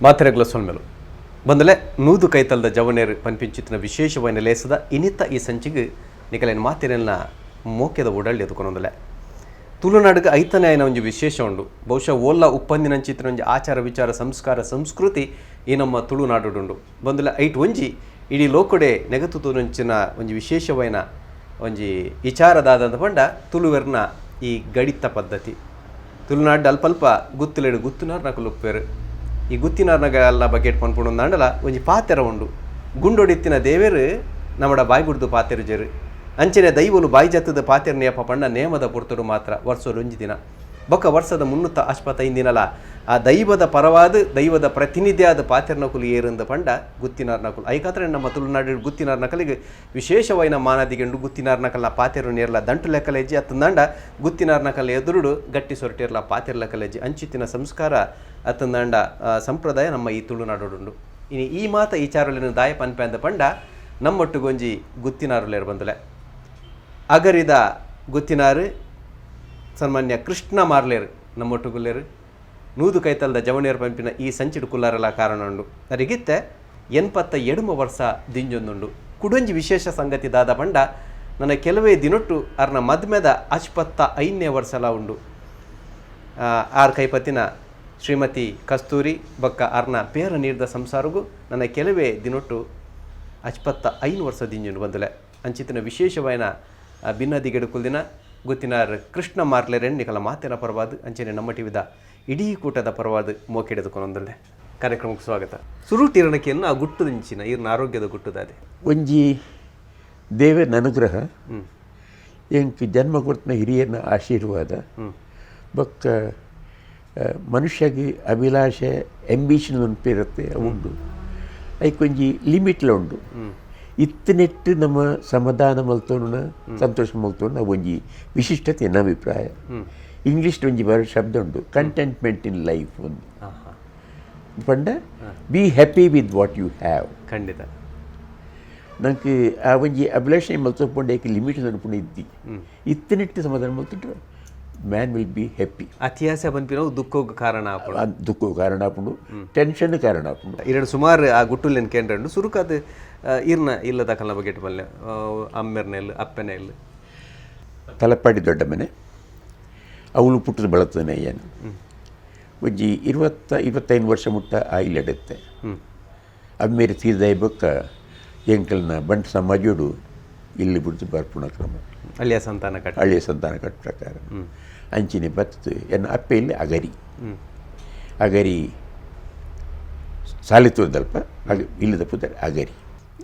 ಮಾತೆರೆಗ್ಲ ಸೊಲ್ಮೆಲು ಬಂದಲೆ ನೂದು ಕೈತಲ್ದ ಜವನೇರ್ ಪನ್ಪಿಂಚಿತ್ತಿನ ವಿಶೇಷವಾಯಿನ ಲೇಸದ ಇನಿತ ಈ ಸಂಚಿಗ್ ನಿಕಲೆನ ಮಾತೆರೆಲ್ನ ಮೋಕೆದ ಉಡಲ್ ಎದುಕೊನೊಂದುಲೆ. ತುಳುನಾಡಿಗೆ ಐತನೇ ಆಯಿನ ಒಂಜಿ ವಿಶೇಷ ಉಂಡು. ಬಹುಶಃ ಓಲ್ಲ ಉಪ್ಪಂದಿನಂಚಿತ್ತಿನ ಒಂಜಿ ಆಚಾರ ವಿಚಾರ ಸಂಸ್ಕಾರ ಸಂಸ್ಕೃತಿ ಈ ನಮ್ಮ ತುಳುನಾಡುಡುಂಡು. ಬಂದಲೆ ಐಟ್ ಒಂಜಿ ಇಡೀ ಲೋಕೊಡೆ ನೆಗತು ತೂನಂಚಿನ ಒಂಜಿ ವಿಶೇಷವಾಯಿನ ಒಂಜಿ ವಿಚಾರದಾದಂತ ಪಂಡ ತುಳುವೆರ್ನ ಈ ಗಡಿತ ಪದ್ಧತಿ. ತುಳುನಾಡು ಅಲ್ಪಲ್ಪ ಗುತ್ತುಲೆಡ್ ಗುತ್ತುನಾರ್ ನಕುಲು ಉಪ್ಪೆರ್. ಈ ಗುತ್ತಿನಾರ್ನಗಲ್ಲ ಬಗೆಟ್ ಪನ್ಪುಂಡು ಒಂಜಿ ಪಾತೆರ ಉಂಡು, ಗುಂಡೊಡಿತ್ತಿನ ದೇವೆರ್ ನಮಡ ಬಾಯಿ ಬುಡ್ದು ಪಾತೆರುಜೆರ್, ಅಂಚನೆ ದೈವಲು ಬಾಯಿ ಜತ್ತದ ಪಾತೆರ್ನಿಯಪ್ಪ ಪಂಡ ನೇಮದ ಪೊರ್ತುಡು ಮಾತ್ರ, ವರ್ಷೊಡು ಒಂಜಿ ದಿನ ಬೊಕ್ಕ ವರ್ಷದ 365 ದಿನಲ ಆ ದೈವದ ಪರವಾದ ದೈವದ ಪ್ರತಿನಿಧಿಯಾದ ಪಾತೆರ್ನಕುಲು ಏರಂದ ಪಂಡ ಗುತ್ತಿನಾರ್ನಕುಲು. ಐಕಾತ್ರ ನಮ್ಮ ತುಳುನಾಡು ಗುತ್ತಿನಾರ್ನಕಲಿಗೆ ವಿಶೇಷವಾಯಿನ ಮಾನಾದಿಗೆಂಡು. ಗುತ್ತಿನಾರ್ನಕಲ್ನ ಪಾತೆರು ನೇರ್ಲ ದಂಟು ಲೆಕ್ಕಲೆಜ್ಜಿ ಅತ್ತಂದಾಂಡ ಗುತ್ತಿನಾರ್ನಕಲ್ ಎದುರುಡು ಗಟ್ಟಿ ಸೊರಟಿರ್ಲ ಪಾತೆರ್ ಲೆಕ್ಕಲೆಜ್ಜಿ. ಅಂಚಿತ್ತಿನ ಸಂಸ್ಕಾರ ಅತ್ತಂದಾಂಡ ಸಂಪ್ರದಾಯ ನಮ್ಮ ಈ ತುಳುನಾಡುಂಡು. ಇನಿ ಈ ಮಾತ ವಿಚಾರಗಳನ್ನು ದಾಯ ಪನ್ಪೆ ಅಂದ ಪಂಡ ನಮ್ಮೊಟ್ಟುಗೊಂಜಿ ಗುತ್ತಿನಾರುಲೇರು ಬಂದುಲೆ. ಅಗರಿದ ಗುತ್ತಿನಾರು ಸನ್ಮಾನ್ಯ ಕೃಷ್ಣ ಮಾರ್ಲೇರು ನಮ್ಮೊಟ್ಟುಗುಲ್ಲೇರು. ನೂದು ಕೈತಲ್ದ ಜವಣಿಯರ್ ಪಂಪಿನ ಈ ಸಂಚಿಡು ಕುಲ್ಲಾರಲ ಕಾರಣ ಉಂಡು. ಅರಿಗಿತ್ತೆ 87 ವರ್ಷ ದಿಂಜೊಂದುಂಡು. ಕುಡೊಂಜಿ ವಿಶೇಷ ಸಂಗತಿ ದಾದ ಪಂಡ ನನ್ನ ಕೆಲವೇ ದಿನೊಟ್ಟು ಅರ್ನ ಮದ್ಮೆದ 65ನೇ ವರ್ಷಲ ಉಂಡು. ಆರ್ ಕೈಪತ್ತಿನ ಶ್ರೀಮತಿ ಕಸ್ತೂರಿ ಬೊಕ್ಕ ಅರ್ನ ಪೇರ ನೀರ್ದ ಸಂಸಾರಗು ನನ್ನ ಕೆಲವೇ ದಿನೊಟ್ಟು 65 ವರ್ಷ ದಿಂಜುಂಡು ಬಂದುಲೆ. ಅಂಚಿತ್ತಿನ ವಿಶೇಷವಾಯಿನ ಭಿನ್ನದಿಗೆಡು ಕುಲ್ದಿನ ಗೊತ್ತಿನಾರ್ ಕೃಷ್ಣ ಮಾರ್ಲೆರೆನ್ ನಿಕಲ ಮಾತಿನ ಪರವಾದ ಅಂಚನೆ ನಮ್ಮ ಟಿವಿದ ಇಡೀ ಕೂಟದ ಪರವಾದ ಮೋಕೆಡೆದುಕೊಂಡೊಂದುಲ್ಲೆ. ಕಾರ್ಯಕ್ರಮಕ್ಕೆ ಸ್ವಾಗತ. ಸುರುಟಿರಣಕ್ಕೆಯನ್ನು ಆ ಗುಟ್ಟುದಿಂಚಿನ ಈರ್ನ ಆರೋಗ್ಯದ ಗುಟ್ಟುದಾದೆ. ಒಂಜಿ ದೇವನ ಅನುಗ್ರಹ, ಎಂಕ್ ಜನ್ಮ ಕೊಡ್ತಿನ ಹಿರಿಯನ ಆಶೀರ್ವಾದ, ಬೊಕ್ಕ ಮನುಷ್ಯಗೆ ಅಭಿಲಾಷೆ ಎಂಬಿಷನ್ ಇರುತ್ತೆ ಉಂಡು. ಐಕೊಂಜಿ ಲಿಮಿಟ್ಲ ಉಂಡು. ಇತ್ತನೆಟ್ಟು ನಮ್ಮ ಸಮಾಧಾನ ಮಲ್ತೋಣ ಸಂತೋಷ ಮಲ್ತೋಣ ಒಂಜಿ ವಿಶಿಷ್ಟತೆ ಎನ್ನ ಅಭಿಪ್ರಾಯ. ಇಂಗ್ಲೀಷ್ ಒಂಜಿ ಬರೋ ಶಬ್ದ ಉಂಡು, ಕಂಟೆಂಟ್ಮೆಂಟ್ ಇನ್ ಲೈಫ್ ಒಂದು ಪಂಡ be happy with what you have. ಖಂಡಿತ. ನಂಗೆ ಆ ಒಂಜಿ ಅಭಿಲಾಷೆ ಮಲ್ತೊಂಡು ಏಕೆ ಲಿಮಿಟ್ ಅನ್ಕೊಂಡು ಇದ್ದಿ ಇತ್ತನೆಟ್ಟು ಸಮಾಧಾನ ಮಲ್ತುಂಟು man will be happy. ಅತಿಯಾಸೆ ಪನ್ಪಿನವು ದುಃಖಕ್ಕೆ ಕಾರಣ ಆಪುಂಡು. ದುಃಖ ಕಾರಣ ಆಪುಂಡು, ಟೆನ್ಷನ್ ಕಾರಣ ಆಪುಂಡು. ಎರಡು ಸುಮಾರು ಆ ಗುಟ್ಟುಲೆನ್ ಕೇಂದ್ರಂಡು. ಸುರುಕಾದ ಇರ್ನ ಇಲ್ಲದ ಕಲ್ನ ಬಗ್ಗೆ ಬಲ್ಲೆ, ಅಮ್ಮೆರ್ನೆಲ್ ಅಪ್ಪೆನೆಲ್? ತಲಪಾಡಿ ದೊಡ್ಡ ಮನೆ, ಅವಳು ಪುಟ್ಟದ ಬಳತನೆ. ಏನು ಒಂಜಿ 25 ವರ್ಷ ಮುಟ್ಟ ಆ ಇಲ್ಲಡುತ್ತೆ. ಅಮ್ಮೇರು ತೀರ್ದಾಯಿ ಬೊಕ್ಕ ಎಂಕಲ್ನ ಬಂಟ್ ಸಮಾಜೋಡು ಇಲ್ಲಿ ಬಿಡ್ತು ಬರ್ಪುಣ ಕ್ರಮ. ಅಳಿಯ ಸಂತಾನ ಕಟ್ಟ. ಹಳ್ಳಿಯ ಸಂತಾನ ಕಟ್ಟ ಪ್ರಕಾರ ಅಂಚಿನ ಬತ್ತು ಎನ್ನ ಅಪ್ಪೆ ಇಲ್ಲಿ ಅಗರಿ ಅಗರಿ ಸಾಲಿತುದಲ್ಪ ಅಗ ಇಲ್ಲದ ಪುದರ್ ಅಗರಿ.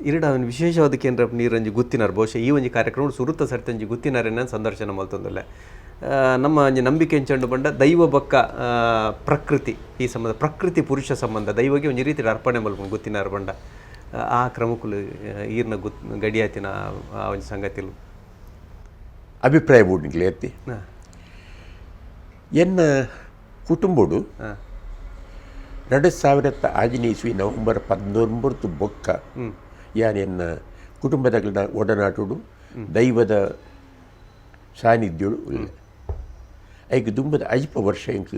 ಇರಡ ಅವನು ವಿಶೇಷವಾದ ಕೇಂದ್ರ ನೀರಂಜಿ ಗುತ್ತಿನಾರ್. ಬಹುಶಃ ಈ ಒಂಜಿ ಕಾರ್ಯಕ್ರಮ ಸುರುತ್ತ ಸರ್ತಂಜಿ ಗುತ್ತಿನಾರೆನ ಸಂದರ್ಶನ ಮಲ್ತೊಂದುಲ್ಲೆ. ನಮ್ಮ ಒಂಜಿ ನಂಬಿಕೆ ಎಂಚಂಡು ಬಂಡ ದೈವ ಬೊಕ್ಕ ಪ್ರಕೃತಿ ಈ ಸಂಬಂಧ, ಪ್ರಕೃತಿ ಪುರುಷ ಸಂಬಂಧ, ದೈವಗೆ ಒಂಜಿ ರೀತಿ ಅರ್ಪಣೆ ಮಲ್ಪುಂಡು ಗುತ್ತಿನಾರ್ ಬಂಡ. ಆ ಕ್ರಮಕ್ಕುಲು ಈರ್ನ ಗುತ್ ಗಡಿಯಾತಿನ ಆ ಒಂಜಿ ಸಂಗತಿಲು? ಅಭಿಪ್ರಾಯ ಬೋಡ್ನಿಕ್ಲೆ ಎತ್ತಿ ಎನ್ನ ಕುಟುಂಬಡು 2006ನೇ ಇಸ್ವಿ ನವೆಂಬರ್ 19 ಬೊಕ್ಕ ಯಾನ್ ಎನ್ನ ಕುಟುಂಬದಗಲ್ನ ಒಡನಾಟುಡು ದೈವದ ಸಾನ್ನಿಧ್ಯೋಡು ಉಲ್ಲೆ. ಐಕ್ ದುಂಬದ 5 ವರ್ಷ ಎಂಕ್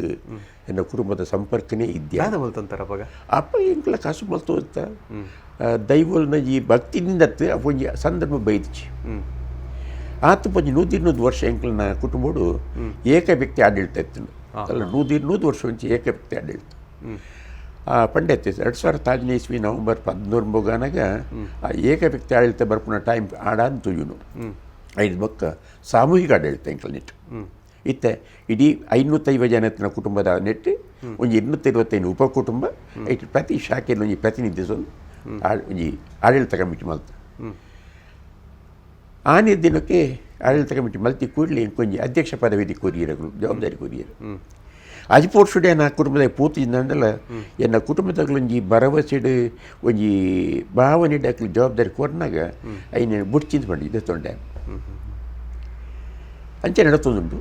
ಎನ್ನ ಕುಟುಂಬದ ಸಂಪರ್ಕನೇ ಇದ್ಯಾ. ದಾದ ಮಲ್ತಂತಾರ ಅಪಗ? ಅಪ್ಪ ಎಂಕ್ಲ ಕಾಸು ಮಲ್ತೋತ್ತ ದೈವಲ್ನ ಈ ಭಕ್ತಿನಿಂದತ್ತು ಒಂಜಿ ಸಂದರ್ಭ ಬೈದಿಚಿ. ಆತ ಒಂಜಿ 120 ವರ್ಷ ಎಂಕ್ಲನ ಕುಟುಂಬಡು ಏಕ ವ್ಯಕ್ತಿ ಆಡಳಿತ ಇತ್ತು ಅಲ್ಲ, 120 ವರ್ಷ ಒಂಜಿ ಏಕ ವ್ಯಕ್ತಿ ಆಡಳಿತ. ಆ ಪಂಡೆತ್ತೆ 2006ನೇ ಇಸ್ವಿ ನವೆಂಬರ್ 19 ಗಾನಾಗ ಆ ಏಕ ವ್ಯಕ್ತಿ ಆಡಳಿತ ಬರ್ಪುನ ಟೈಮ್ ಆಡಾನ್ ತುಯುನು. ಐದು ಬೊಕ್ಕ ಸಾಮೂಹಿಕ ಆಡಳಿತ ಎಂಕ್ಲ ನೆಟ್ಟು. ಇತ್ತೆ ಇಡೀ 550 ಜನತನ ಕುಟುಂಬದ ನೆಟ್ಟು ಒಂಜಿ 225 ಉಪ ಕುಟುಂಬ ಐಟ್ ಪ್ರತಿ ಶಾಖೆಯಲ್ಲಿ ಒಂಜಿ ಪ್ರತಿನಿಧಿಸೊಂದು ಒಂಜಿ ಆಡಳಿತ ಕಮಿಟಿ ಮಲ್ತ. ಆನೆ ದಿನಕ್ಕೆ ಆಡಳಿತ ಕಮಿಟಿ ಮಲ್ತಿ ಕೂಡಲೇ ಒಂಜಿ ಅಧ್ಯಕ್ಷ ಪದವಿ ಕೊರಿಯರಗಳು ಜವಾಬ್ದಾರಿ ಕೊರಿಯರು. ಅಜಿಪೋರ್ಷುಡೆ ನಾ ಕುಟುಂಬದ ಪೂರ್ತಿ ಅಂಡಲ ಎನ್ನ ಕುಟುಂಬದಗ್ಲೊಂಜಿ ಭರವಸೆಡು ಒಂಜಿ ಭಾವನೆ ಅಕ್ಲು ಜವಾಬ್ದಾರಿ ಕೊರ್ನಾಗ ಐನ ಬುಡ್ಚಿಂತ ಪಂಡಿ ಇದೆ ತೊಂಡೆ ಅಂಚೆ ನಡತೊಂದುಂಡು.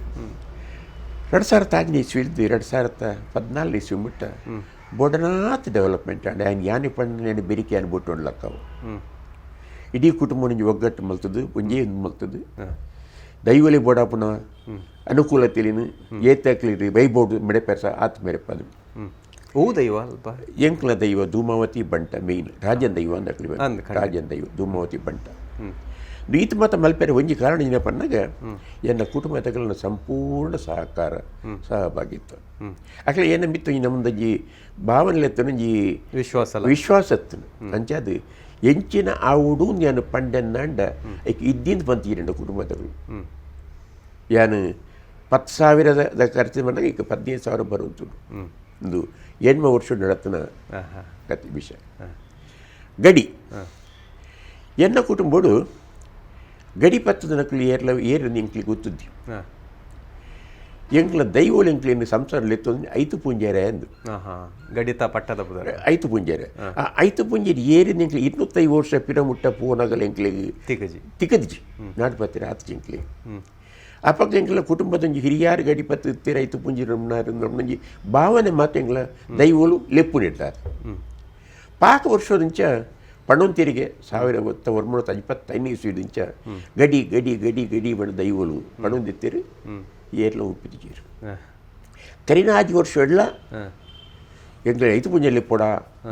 2006ನೇ ಇಸ್ವಿ 2014 ಇಸ್ವಿ ಮುಟ್ಟ ಬೊಡನಾತ್ ಡೆವಲಪ್ಮೆಂಟ್ ಅಂಡ್ ಆಯ್ನ ಯಾನಿ ಪಂಡ ಬೆರಿಕೆ ಅನ್ಬಿಟ್ಟು ಲಕ್ಕವು. ಇಡೀ ಕುಟುಂಬ ಒಂಜಿ ಒಗ್ಗಟ್ಟು ಮಲ್ತದ್ದು, ಒಂಜೇ ಒಂದು ಮಲ್ತದ್ದು. ದೈವಲಿ ಬೋಡಾಪುನ ಅನುಕೂಲತೆಲಿನ ಏತಕ್ಲಿರಿ ವೈಬೋಡು ಮೆಡೆಪೆರ್ಸ ಆತ್ ಮೆರೆಪದು. ಓ ದೈವ ಅಲ್ಪ ಎಂಕ್ಲ ದೈವ ಧೂಮಾವತಿ ಬಂಟ ಮೇಯ್ನ್ ರಾಜನ್ ದೈವ ಅಂದ್ ಅಕ್ಲಿ ರಾಜನ್ ದೈವ ಧೂಮಾವತಿ ಬಂಟ. ಈತ ಮಾತ ಮಲ್ಪೆರೆ ಒಂಜಿ ಕಾರಣ ಏನಪ್ಪ ಅನ್ನಾಗ ಎನ್ನ ಕುಟುಂಬದಗಳನ್ನ ಸಂಪೂರ್ಣ ಸಹಕಾರ ಸಹಭಾಗಿತ್ತು. ಅಕ್ಲೆ ಏನ ಮಿತ್ತು ಈ ನಮ್ಮದೊಂಜಿ ಭಾವನೆಲೆತ್ತನೊಂಜಿ ವಿಶ್ವಾಸ ವಿಶ್ವಾಸ ಎತ್ತನು. ಅಂಚಾದ ಎಂಚಿನ ಆವುಡು ನಾನು ಪಂಡೆನ್ನಾಂಡ ಐಕ್ ಇದ್ದಿಂದ ಬಂತೀರಂಡ ಕುಟುಂಬದಗಳು. ಯಾನು 10,000 ಖರ್ಚು ಬಂದಾಗ ಈಗ 15,000 ಬರುವಂತು. ಒಂದು 8 ವರ್ಷ ನಡತನ ಕತೆ ವಿಷಯ. ಗಡಿ ಎನ್ನ ಕುಟುಂಬಡು ಗಡಿ ಪತ್ತದ ನಕಲಿ ಏರ್ಲ ಏರು ಎಂಕ್ಲಿ ಗೊತ್ತುದ್ದಿ. ಎಂಕ್ಲ ದೈವೋಲು ಎಂಕ್ಲಿನ ಸಂಸಾರ ಲೆತ್ತೊಂದು ಐತು ಪೂಂಜಾರೆ ಅಂದು. ಗಡಿತ ಪಟ್ಟದ ಬುದರ್ ಐತು ಪೂಂಜಾರೆ. ಆ ಐತು ಪೂಂಜಾರಿ ಏರಿನ ಎಂಕ್ಲಿ 205 ವರ್ಷ ಪಿರಮುಟ್ಟ ಪೂನಗಲ ಎಂಕ್ಲಿಗೆ ತಿಗಜಿ ತಿಕ್ಕದಿಜಿ ನಾಡು ಪತ್ತಿರ ಆತು ಎಂಕ್ಲಿ. ಅಪಕ್ಕ ಎಂಕ್ಲ ಕುಟುಂಬದೊಂಜಿ ಹಿರಿಯಾರು ಗಡಿ ಪತ್ತು ಇತ್ತೀರ ಐತು ಪೂಂಜಿ ನಮ್ಮಂಜಿ ಭಾವನೆ ಮಾತು ಎಂಕ್ಲ ದೈವೋಲು ಲೆಪ್ಪು ನೀಡ್ತಾರೆ. ಪಾಕ ವರ್ಷದಿಂಚ ಪಣೊಂತಿರಿಗೆ 1925 ಇಸ್ವಿದಿಂಚ ಗಡಿ ಗಡಿ ಗಡಿ ಗಡಿ ಬಣ ದೈವಲು ಪಣೊಂದಿತ್ತೀರು ಏರ್ಲ ಉಪ್ಪಿದಿಜೀರು. ಕರಿನಾಜಿ ವರ್ಷ ಎಲ್ಲ ಎಂಕ್ಲ ಐತು ಪೂಂಜಲ್ಲಿ ಪೊಡ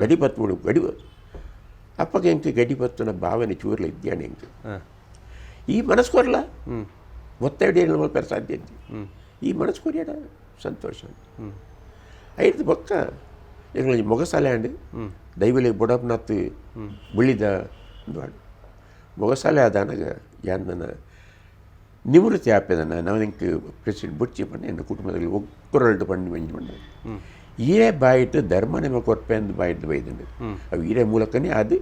ಗಡಿ ಪತ್ತು ಗಡಿ ಅಪ್ಪಗೆ ಎಂಕ್ ಗಡಿ ಪತ್ತುನ ಭಾವನೆ ಚೂರ್ಲ ಇದ್ದಾನೆ ಎಂಕ್. ಈ ಮನಸ್ಸು ಕೊರಲ ಒತ್ತಡ ಮಲ್ಪೆರೆ ಸಾಧ್ಯ ಈ ಮನಸ್ಸು ಕೊರಿಯಡ ಸಂತೋಷ. ಐದು ಬೊಕ್ಕ ಎಂಗ್ಲ ಮೊಗಸಾಲೆ ಆಂಡ್ ದೈವಲಿ ಬೊಡಪ್ನಾಥ್ ಬುಳ್ಳಿದ ಮೊಗಸಾಲೆ ಆದಾನಾಗ ಯಾನ್ ನನ್ನ ನಿವೃತ್ತಿ ಆಪೆದನ ನಾವು ಎಂಕ್ ಪ್ರೆಸಿಡೆಂಟ್ ಬುಡ್ಚಿ ಪಂಡ ಎನ್ನ ಕುಟುಂಬದಲ್ಲಿ ಒಕ್ಕರಲ್ಡು ಪಂಡಿ ಮಂಜು ಪಂಡ ಈರೇ ಬಾಯಿಟ್ಟು ಧರ್ಮ ನಿಮ್ಮ ಕೊರ್ಪೆ ಅಂದ್ ಬಾಯಿಟ್ಟು ಬೈದಂಡು. ಅವು ಈರೇ ಮೂಲಕನೇ ಅದು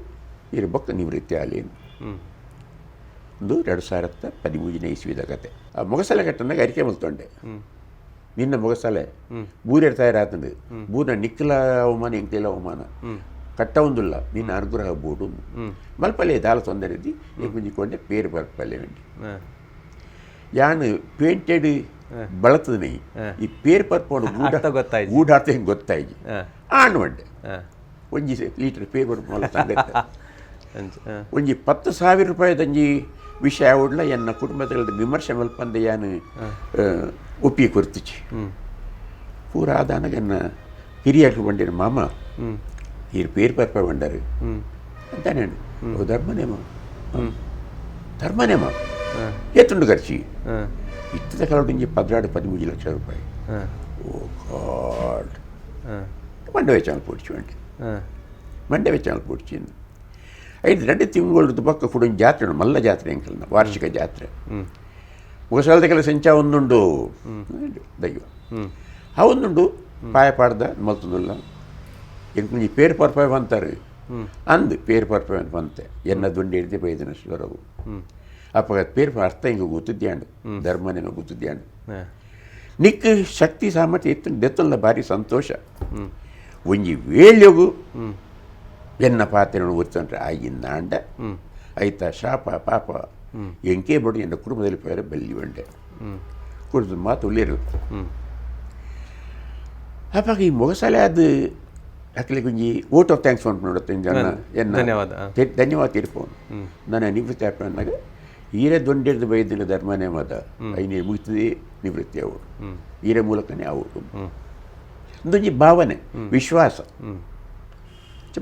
ಈರೆ ಬೊಕ್ಕ ನಿವೃತ್ತಿ ಆಲೇನು. ಒಂದು 2013 ಇಸ್ವಿದ ಕತೆ. ಆ ಮೊಗಸಾಲೆ ಕಟ್ಟನಾಗ ಅರಿಕೆ ಮಲ್ತೊಂಡೆ. ನಿನ್ನ ಮೊಗಸಾಲೆ ಬೂರೆಡ್ ತಯಾರಾತಂದು ಬೂನ ನಿಕ್ಕಲ ಅವಮಾನ ಎಂಕ್ಲಿಲ್ಲ ಅವಮಾನ ಕಟ್ಟ ಒಂದುಲ್ಲ ನಿನ್ನ ಅನುಗ್ರಹ ಬೋಡು ಮಲ್ಪಲೆ ದಾಲ ತೊಂದರೆ ಇದ್ದಿ ಎಂಕುಂಜಿಕೊಂಡೆ ಪೇರು ಬರ್ಪಲ್ಲೆ ವೆಂಡಿ. ಯಾನು ಪೇಂಟೆಡ್ ಬಳತದ ನೈ ಈ ಪೇರ್ ಪರ್ಪೋಡು ಅರ್ಥ ಗೊತ್ತಾಯ್ತು. ಗೂಢಾರ್ಥ ಹೆಂಗೆ ಗೊತ್ತಾಯಿ ಆಣ್ వంಡೆ ಒಂಜಿ ಲೀಟರ್ ಪೇರ್ ಬರ್ಪೋಲ ಒಂಜಿ 10,000 ರೂಪಾಯಿದಂಜಿ ವಿಷಯ ಉಡ್ಲ ಎನ್ನ ಕುಟುಂಬದಲ್ಲಿ ವಿಮರ್ಶೆ ಮಲ್ಪಂದೆ ಯಾನು ಒಪ್ಪಿಗೆ ಕೊರ್ತಿಚಿ. ಪೂರ ಆದಾನಾಗ ಎನ್ನ ಹಿರಿಯರು ಬಂಡಿನ ಮಾಮ ಈರು ಪೇರು ಪರ್ಪ ಬಂಡಾರು ಅಂತಾನೆ ಓ ಧರ್ಮನೇಮ ಧರ್ಮನೇಮ ಏತುಂಡು ಖರ್ಚಿ ಇತ್ತದ ಕಾಲೊಂಜಿ 12-13 ಲಕ್ಷ ರೂಪಾಯಿ. ಓ ಗಾಡ್ ಮಂಡೆ ವೆಚ್ಚಾಲು ಪೊಡ್ಚಿ వండి ಮಂಡೆ ವೆಚ್ಚಾಲು ಪೊಡ್ಚಿಂದು ಐದು 2 ತಿಂಗಳು ಪಕ್ಕ ಕೂಡ ಜಾತ್ರೆ ಉಂಟು, ಮಲ್ಲ ಜಾತ್ರೆ ಎಂಕಲ್ನ ವಾರ್ಷಿಕ ಜಾತ್ರೆ. ಮುಗಸಾಲದ ಸಂಚ ಒಂದುಂಡು ದೈವ ಆ ಒಂದುಂಡು ಪಾಯ ಪಾಡ್ದ ಮಲ್ತುಂದುಲ್ಲ ಎಂಕುಂಜಿ ಪೇರು ಪರ್ಪಾಯ ಅಂತಾರೆ ಅಂದು ಪೇರು ಪರ್ಪಾಯ ಅಂತ ಬಂತೆ ಎನ್ನ ದುಂಡಿ ಹಿಡಿದು ಬೈದನ ಸ್ವರವು. ಅಪ್ಪ ಪೇರು ಅರ್ಥ ಹಿಂಗೆ ಗೊತ್ತಿದ್ಯಾಂಡು ಧರ್ಮನೇನೋ ಗೊತ್ತಿದ್ಯಾಂಡು ನಿಕ್ ಶಕ್ತಿ ಸಾಮರ್ಥ್ಯ ಇತ್ತು ದೆತ್ತಲ್ಲ ಭಾರಿ ಸಂತೋಷ. ಒಂಜಿ ವೇಳ್ಯಗು ಎನ್ನ ಪಾತ್ರೆ ಒತ್ತಂದ್ರೆ ಆಗಿಂದಾಂಡ ಐತ ಶಾಪ ಪಾಪ ಎಂಕೇ ಬಡು ಎನ್ನ ಕುಟುಂಬದಲ್ಲಿ ಪೇರೆ ಬಲ್ಲಿ ಬಂಡೆ ಕುಟುಂಬದ ಮಾತು ಉಳ್ಳೇರು. ಅಪ್ಪಾಗ ಈ ಮೊಗಸಾಲೆ ಅದು ಅಕ್ಲಿಗೆ ಒಂಜಿ vote of thanks ಉಂಟು ನೋಡುತ್ತೆ ಎನ್ನ ಧನ್ಯವಾದ ಧನ್ಯವಾದ ತೀರ್ಪೋನು. ನನ್ನ ನಿವೃತ್ತಿ ಆಪನಾಗ ಈರೇ ದೊಂಡಿರ್ದು ಬೈದಿನ ಧರ್ಮನೇ ಮದ ಐನೀರು ಮುಗಿತದೆ ನಿವೃತ್ತಿ ಅವರು ಈರೇ ಮೂಲಕನೇ ಅವರು ಒಂದೊಂಜಿ ಭಾವನೆ ವಿಶ್ವಾಸ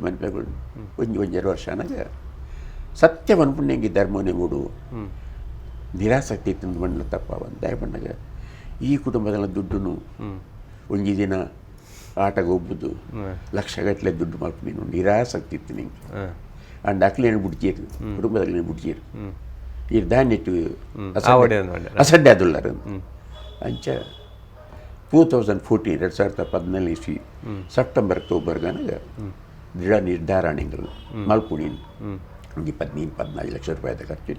ಮನ್ಪೆಗಳು ಒಂಜಿ ಒಂಜೆರಡು ವರ್ಷ ಅನಾಗ ಸತ್ಯ ಪುಣ್ಯಂಗಿ ಧರ್ಮನೇ ಮೂಡು ನಿರಾಸಕ್ತಿ ಇತ್ತು ಬಣ್ಣ ತಪ್ಪ ಒಂದೇ ಬಣ್ಣಗ ಈ ಕುಟುಂಬದಲ್ಲ ದುಡ್ಡುನು ಒಂಜಿ ದಿನ ಆಟಗೆ ಒಬ್ಬುದು ಲಕ್ಷಗಟ್ಟಲೆ ದುಡ್ಡು ಮಲ್ಪ ನೀನು ನಿರಾಸಕ್ತಿ ಇತ್ತು ನಿಂಗೆ. ಅಂಡ್ ಅಕ್ಲೇನು ಬುಡ್ಚೀರು ಕುಟುಂಬದಲ್ಲಿ ಬುಡ್ಚೀರು ಈ ದಾನ್ಯಟ್ಟು ಅಸಡ್ಡೆ ಅದುಲ್ಲಾರ. ಅಂಚ 2014 2014 ಇಸ್ವಿ ಸೆಪ್ಟೆಂಬರ್ ಅಕ್ಟೋಬರ್ ಗನಗ ದೃಢ ನಿರ್ಧಾರ ಎಂಗಳು ಮಲ್ಪುಣಿ ಒಂಜಿ 15-14 ಲಕ್ಷ ರೂಪಾಯಿದ ಖರ್ಚು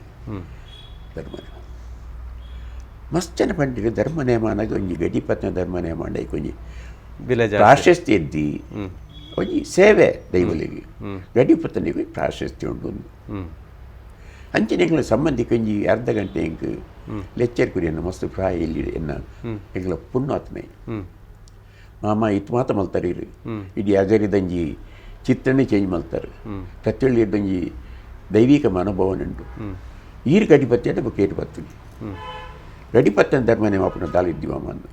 ಧರ್ಮ ಮಸ್ತ್ ಜನ ಪಂಡಿರು ಧರ್ಮ ನೇಮಾನಾಗ ಒಂಜಿ ಗಡಿಪತ್ನ ಧರ್ಮ ನೇಮ ಒಂಜಿ ಪ್ರಾಶಸ್ತ್ಯ ಇದ್ದಿ ಒಂಜಿ ಸೇವೆ ದೈವಲಿಗೆ ಗಡಿಪತ್ತನಿಗೆ ಪ್ರಾಶಸ್ತ್ಯ ಉಂಟು. ಅಂಚನೆ ಎಂಗ್ಲ ಸಂಬಂಧಿಕ ಒಂಜಿ ಅರ್ಧ ಗಂಟೆ ಎಂಕ್ ಲೆಕ್ಚರ್ ಕುರಿಯನ್ನ ಮಸ್ತ್ ಪ್ರಾಯ ಇಲ್ಲಿ ಎನ್ನ ಎಂಗ್ಲ ಪುಣ್ಯಾತ್ಮೆ ಮಾಮ ಇತ್ತು ಮಾತ ಮಲ್ತಾರೆ ಇರು ಇಡೀ ಅಗರಿದಂಜಿ ಚಿತ್ರನೇ ಚೇಂಜ್ ಮಲ್ತಾರೆ ಪ್ರತಿಯೊಳ್ಳಿ ದೈವಿಕ ಮನೋಭಾವನೆ ಉಂಟು. ಈರು ಗಡಿಪತ್ತೆ ಅಂದ್ರೆ ಕೇಟು ಪತ್ತು ಗಡಿಪತ್ತನ ಧರ್ಮನೇ ಮಾಪನ ದಾಲ ಇದ್ದೀವಿ ಮಾಮ ಅಂದು.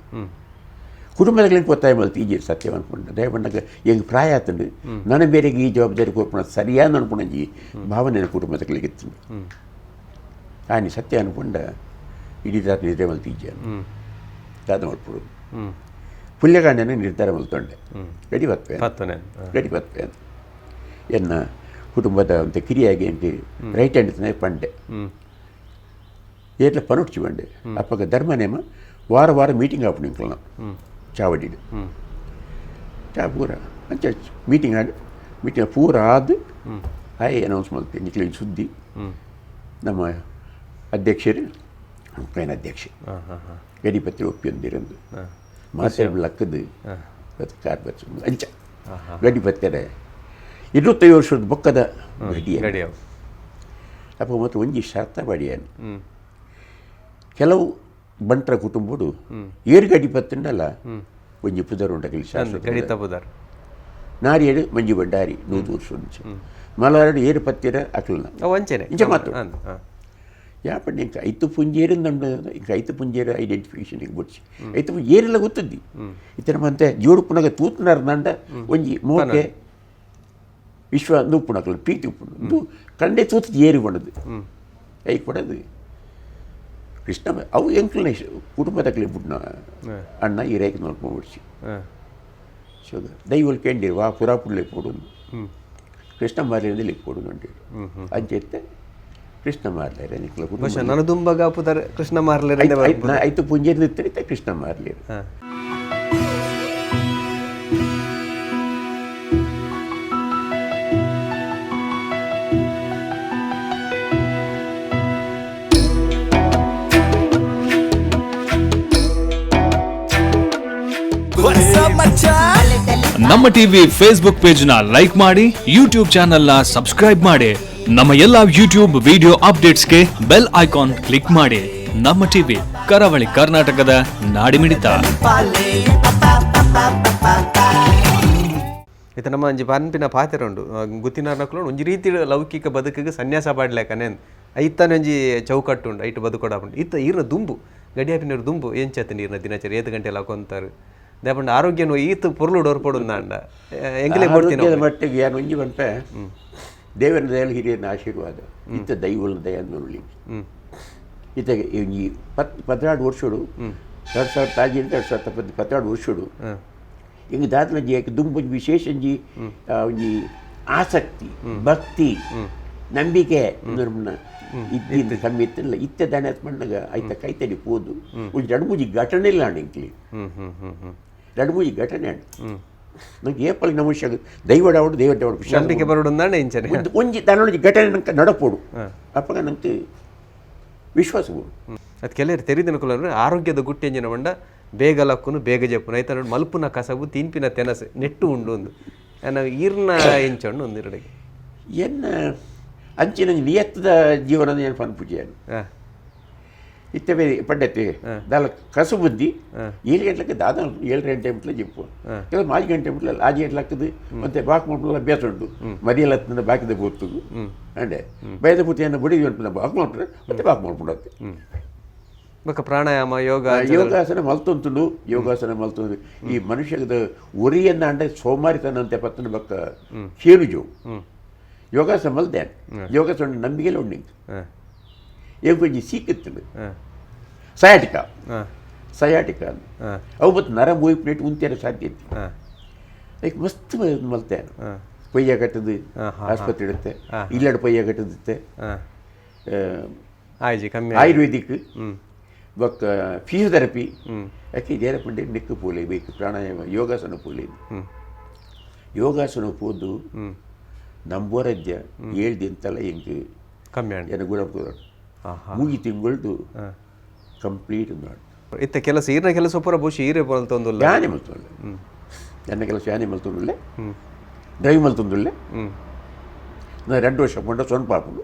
ಕುಟುಂಬದಗಳಿಗೆ ಒತ್ತಾಯ ಮಲ್ತು ಈಜಿ ಸತ್ಯ ಅನ್ಕೊಂಡು ದಯಪಂಡಗ ಹೆಂಗೆ ಪ್ರಾಯ ಆತಂಡು ನನ್ನ ಬೇರೆಗೆ ಈ ಜವಾಬ್ದಾರಿ ಕೊರ್ಪಣ ಸರಿಯಾದ ಅನ್ಕೊಂಡಂಜಿ ಭಾವನೆ ಕುಟುಂಬದಗಳಿಗೆ ಇತ್ತು. ಆನಿ ಸತ್ಯ ಅನ್ಕೊಂಡ ಇಡೀ ರಾತ್ರಿ ನಿದ್ರೆ ಮಲ್ತು ಈಜಿ ದಾದ ಮಲ್ಪಡು ಪುಲ್ಯಗಾಂಡನೆ ನಿರ್ಧಾರ ಮಲ್ತೊಂಡೆ ಗಡಿ ಬತ್ವೆ ಪತ್ತನೆ ಗಡಿ ಬತ್ವೆ ಅಂತ ಎನ್ನ ಕುಟುಂಬದ ಅಂತ ಕಿರಿಯಾಗಿ ಅಂತ ರೈಟ್ ಹ್ಯಾಂಡ್ ಪಂಡೆ ಏಟ್ಲ ಪನುಡ್ಚಿ ಬಂಡೆ ಅಪ್ಪಗ ಧರ್ಮ ನೇಮ ವಾರ ವಾರ ಮೀಟಿಂಗ್ ಆಪುಂಡು ಇಂಕಲ್ನ ಚಾವಡಿಡು ಚಾ ಪೂರ ಅಂಚ ಮೀಟಿಂಗ್ ಆಡಿ ಮೀಟಿಂಗ್ ಪೂರ ಆದ್ ಆಯ್ ಅನೌನ್ಸ್ ಮಲ್ತೆ ನಿಕ್ಲೆ ಸುದ್ದಿ ನಮ್ಮ ಅಧ್ಯಕ್ಷರು ಕೈನ ಅಧ್ಯಕ್ಷ ಗಡಿಪತ್ರಿ ಒಪ್ಪಿಯೊಂದಿರಂದು ಮಾತಾಡ ಲಕ್ಕದು ಕಾರ್ ಬಚ್ಚ ಅಂಚ ಗಡಿಪತ್ರೆ 25 ವರ್ಷದ ಬೊಕ್ಕದ ಗಡಿ ಗಡಿ ಅವು ಅಪ್ಪ ಮತ್ತು ಒಂಜಿ ಶರ್ತ ಬಡಿಯಾನು ಕೆಲವು ಬಂಟರ ಕುಟುಂಬಡು ಏರು ಗಡಿ ಪತ್ತುಂಡಲ್ಲ ಒಂಜಿ ಪುದರ್ ಉಂಡಗಲಿ ಶಾಶ್ವತ ಗಡಿ ತಪ್ಪುದಾರ್ ನಾರಿಯಡು ಮಂಜು ಭಂಡಾರಿ 100 ವರ್ಷ ಮುಂಚೆ ಮಲವಾರಡು ಏರು ಪತ್ತಿರ ಅಕ್ಲನ ಅವು ಅಂಚೆನೆ ಇಂಚ ಮಾತು. ಅಂದ್, ಆ. ಯಾಪಂడి ఇంకా ಐತು ಪುಂಜೇರು ನಂಡು ఇంకా ಐತು ಪುಂಜೇರು ಐಡೆಂಟಿಫಿಕೇಶನ್ ಬುಡ್ಚಿ ಐತು ಏರೆಲ್ಲ ಗೊತ್ತದ್ದಿ ಇತರ ಮಂತೆ ಜೋಡು ಪುನಗ ತೂತುನಾರ್ ನಂಡ ಒಂಜಿ ಮೋಕೆ ವಿಶ್ವ ಉಪ್ಪುಣಕಲು ಪ್ರೀತಿ ಉಪ್ಪುಂಡು ಇಂದು ಕಂಡೆ ತೂತದ್ದು ಏರು ಪಂಡದು I ಕೊಡದು ಕೃಷ್ಣ ಅವು ಎಂಕ್ಲನೆ ಕುಟುಂಬದಕ್ಲೆ ಬುಡ್ನ ಅಣ್ಣ ಈ ರೇಖೆ ನೋಡ್ಕೊಂಡು ಬಿಡ್ಸಿ ಆ. ಸೊ ದೈವಲ್ ಕೇಂಡಿರು ವಾ ಪುರಾಪುಳ್ಳೆ ಪೋಡು ಕೃಷ್ಣ ಮಾರ್ಲಿಂದ ಪೋಡು ಅಂಟೇಳು ಅಂಚೆತ್ತೆ ಕೃಷ್ಣ ಮಾರ್ಲೇರೆ ನಿಕ್ಲ ಕುಟುಂಬ ಬಹುಶಃ ನನ್ನ ದುಂಬಗ ಪುದರ್ ಕೃಷ್ಣ ಮಾರ್ಲೇರೆ ಐತು ಪುಂಜೇರಿ ಇತ್ತರಿತ ಕೃಷ್ಣ ಮಾರ್ಲೇರು. ಹಾ. ನಮ್ಮ TV Facebook page ನ ಲೈಕ್ ಮಾಡಿ, ಯೂಟ್ಯೂಬ್ ಚಾನೆಲ್ ನ ಸಬ್ಸ್ಕ್ರೈಬ್ ಮಾಡಿ, ನಮ್ಮ ಎಲ್ಲಾ ಯೂಟ್ಯೂಬ್ ವಿಡಿಯೋ ಅಪ್ಡೇಟ್ಸ್ಗೆ bell icon click ಮಾಡಿ. ನಮ್ಮ ಟಿವಿ, ಕರಾವಳಿ ಕರ್ನಾಟಕದ ನಾಡಿಮಿಡಿತ. ಇತ್ತ ನಮ್ಮ ಒಂಜಿ ಪನ್ಪಿನ ಪಾತೆರ ಉಂಡು ಗುತ್ತಿನಾರ್ನಕ್ಲು ಒಂಜಿ ರೀತಿ ಲೌಕಿಕ ಬದುಕಿಗೆ ಸನ್ಯಾಸ ಪಾಡ್ಲೇಕನೆ ಐತಾನೆ ಒಂಜಿ ಚೌಕಟ್ಟು ಉಂಡು ಐಟು ಬದುಕೊಡ ಉಂಡು. ಇತ್ತ ಈರ್ನ ದುಂಬು ಗಡಿಯಾಪಿನರು ದುಂಬು ಎಂಚತ್ತ ನೀರಿನ ದಿನಚರಿ ಏತು ಗಂಟೆ ಎಲ್ಲ ಕೊಂತಾರೆ ದೇಪಂಡ ಆರೋಗ್ಯನು ಈತ ಪೊರ್ಲು ಡೋರ್ಪೊಡು ನಾಂಡ ಎಂಕಲೆ ಕೊಡ್ತೀನಿ. ಆರೋಗ್ಯದ ಮಟ್ಟಿಗೆ ಯಾರು ಒಂಜಿ ಪನ್ಪೆ ದೇವರ ದಯಲು ಹಿರಿಯನ ಆಶೀರ್ವಾದ ಇತ್ತ ದೈವನ ದಯ ನೋಡ್ಲಿ ಇತ್ತ ಈ 12 ವರ್ಷಡು 2005 2010 12 ವರ್ಷಡು ಹಿಂಗೆ ದಾದಲಂಜಿ ಯಾಕೆ ದುಂಬೊಂಜಿ ವಿಶೇಷ ಒಂಜಿ ಒಂಜಿ ಆಸಕ್ತಿ ಭಕ್ತಿ ನಂಬಿಕೆ ನರ್ಮನ ಇದ್ದಿಂದ ಕಮ್ಮಿ ಇತ್ತಿಲ್ಲ ಇತ್ತೆ ದಾನೆ ಮಣ್ಣಗ ಐತ ಕೈತಡಿ ಪೋದು ಒಂಜಿ ಎರಡು ಮೂಜಿ ಘಟನೆ ಇಲ್ಲ ಅಣ್ಣ ಇಂಕ್ಲಿ ಹ್ಮ್ ಹ್ಮ್ ಹ್ಮ್ ಹ್ಮ್ ಎರಡು ಮೂಜಿ ಘಟನೆ ಅಣ್ಣ ನಂಗೆ ಏಪಲ್ ನಮಸ್ಯ ದೈವಡ ಅವಡು ದೇವಡ ಅವಡು ನಂಬಿಕೆ ಬರೋಡು ನಾಂಡ ಇಂಚನೆ ಒಂದು ಒಂಜಿ ತನ್ನೊಂಜಿ ಘಟನೆ ನಂಗೆ ನಡಪೋಡು ಅಪ್ಪಗ ನಂಗೆ ವಿಶ್ವಾಸ ಬೋಡು. ಅದು ಕೆಲವರು ತೆರಿದಿನಕುಲು ಅಂದ್ರೆ ಆರೋಗ್ಯದ ಗುಟ್ಟಿ ಎಂಜಿನ ಬಂಡ ಬೇಗ ಲಕ್ಕುನು ಬೇಗ ಜಪ್ಪುನು ಐತ ನೋಡಿ ಮಲ್ಪುನ ಕಸಬು ತಿನ್ಪಿನ ತೆನಸು ನೆಟ್ಟು ಉಂಡು ಒಂದು ನಾವು ಈರ್ನ ಎಂಚೊಂಡು ಒಂದು ಎರಡಿಗೆ ಎನ್ನ ಅಂಚಿನ ನಿಯತ್ತದ ಜೀವನದ ಏನು ಪನ್ಪುಜಿ ಇತ್ತೆ ಬೇರೆ ಪಂಡತ್ತೆ ದಾಲ ಕಸು ಬುದ್ಧಿ 7 ಗಂಟೆಗೆ ದಾದ 7 ಗಂಟೆ ಮುಟ್ಲ ಜಿಪ್ಪು ಕೆಲವು 4 ಗಂಟೆ ಮುಟ್ಲ 5 ಗಂಟೆ ಹಾಕದು ಮತ್ತೆ ಬಾಕ್ ಮಾಡ್ಪಲ್ಲ ಅಭ್ಯಾಸ ಉಂಟು ಮರಿಯಲ್ಲ ಹತ್ತಿನ ಬಾಕಿದ ಪೂರ್ತುಗು ಅಂಡೆ ಬಯದ ಪೂರ್ತಿ ಏನು ಬಡಿ ಉಂಟು ಬಾಕ್ ಮಾಡ್ತಾರೆ ಮತ್ತೆ ಬಾಕ್ ಮಾಡ್ಬಿಡತ್ತೆ. ಬೊಕ್ಕ ಪ್ರಾಣಾಯಾಮ ಯೋಗ ಯೋಗಾಸನ ಮಲ್ತೊಂತುಂಡು ಯೋಗಾಸನ ಮಲ್ತೊಂದು ಈ ಮನುಷ್ಯದ ಒರಿಯನ್ನ ಅಂಡೆ ಸೋಮಾರಿತನ ಅಂತೆ ಪತ್ತನ ಬಕ್ಕ ಕೇಳು ಜೋ ಯೋಗಾಸನ ಮಲ್ದೆ ಯೋಗಾಸನ ನಂಬಿಕೆಲ್ಲ ಉಂಡು ಏಕೊಂಜಿ ಸೀಕಿತ್ತುಂಡು ಸಯಾಟಿಕಾ ಸಯಾಟಿಕಾ ಅವು ಮತ್ತು ನರ ಮೋಯಿ ಪ್ಲೇಟ್ ಉಂತೇನೆ ಸಾಧ್ಯ ಇತ್ತು ಲೈಕ್ ಮಸ್ತ್ ಮಲ್ತೇನೆ ಪೊಯ್ಯ ಕಟ್ಟದು ಆಸ್ಪತ್ರೆ ಇಡುತ್ತೆ ಇಲ್ಲಡ ಪೊಯ್ಯ ಕಟ್ಟದಿತ್ತೆ ಆಯ್ಜಿ ಕಮ್ಮಿ ಆಯುರ್ವೇದಿಕ್ ಬೊಕ್ಕ ಫಿಸಿಯೋಥೆರಪಿ ಯಾಕೆ ಇದೇನ ಪಂಡೆ ನೆಕ್ಕು ಪೋಲೆ ಬೇಕು ಪ್ರಾಣಾಯಾಮ ಯೋಗಾಸನ ಪೋಲೆ ಯೋಗಾಸನ ಪೋದು ನಂಬೋರದ್ಯ 7 ದಿನತಲ್ಲ ಎಂಕ್ ಕಮ್ಮಿ ಆಂಡ್ ಎನ್ನ ಗುಣ ಮೂಗಿ ತಿಂಗಳದು ಕಂಪ್ಲೀಟ್ ಮಾಡಿ ಇತ್ತ ಕೆಲಸ ಈರ್ನ ಕೆಲಸ ಪೂರ ಬಹುಶಃ ಈರೇ ಪೋಲ್ತೊಂದುಲ್ಲ ಯಾನೆ ಮಲ್ತೊಂದುಲ್ಲೆ ಎನ್ನ ಕೆಲಸ ಯಾನೆ ಮಲ್ತೊಂದುಲ್ಲೆ ಡ್ರೈವ್ ಮಲ್ತೊಂದುಲ್ಲೆ ನಾ 2 ವರ್ಷ ಪಂಡ ಸೊನ್ಪ ಆಪುಂಡು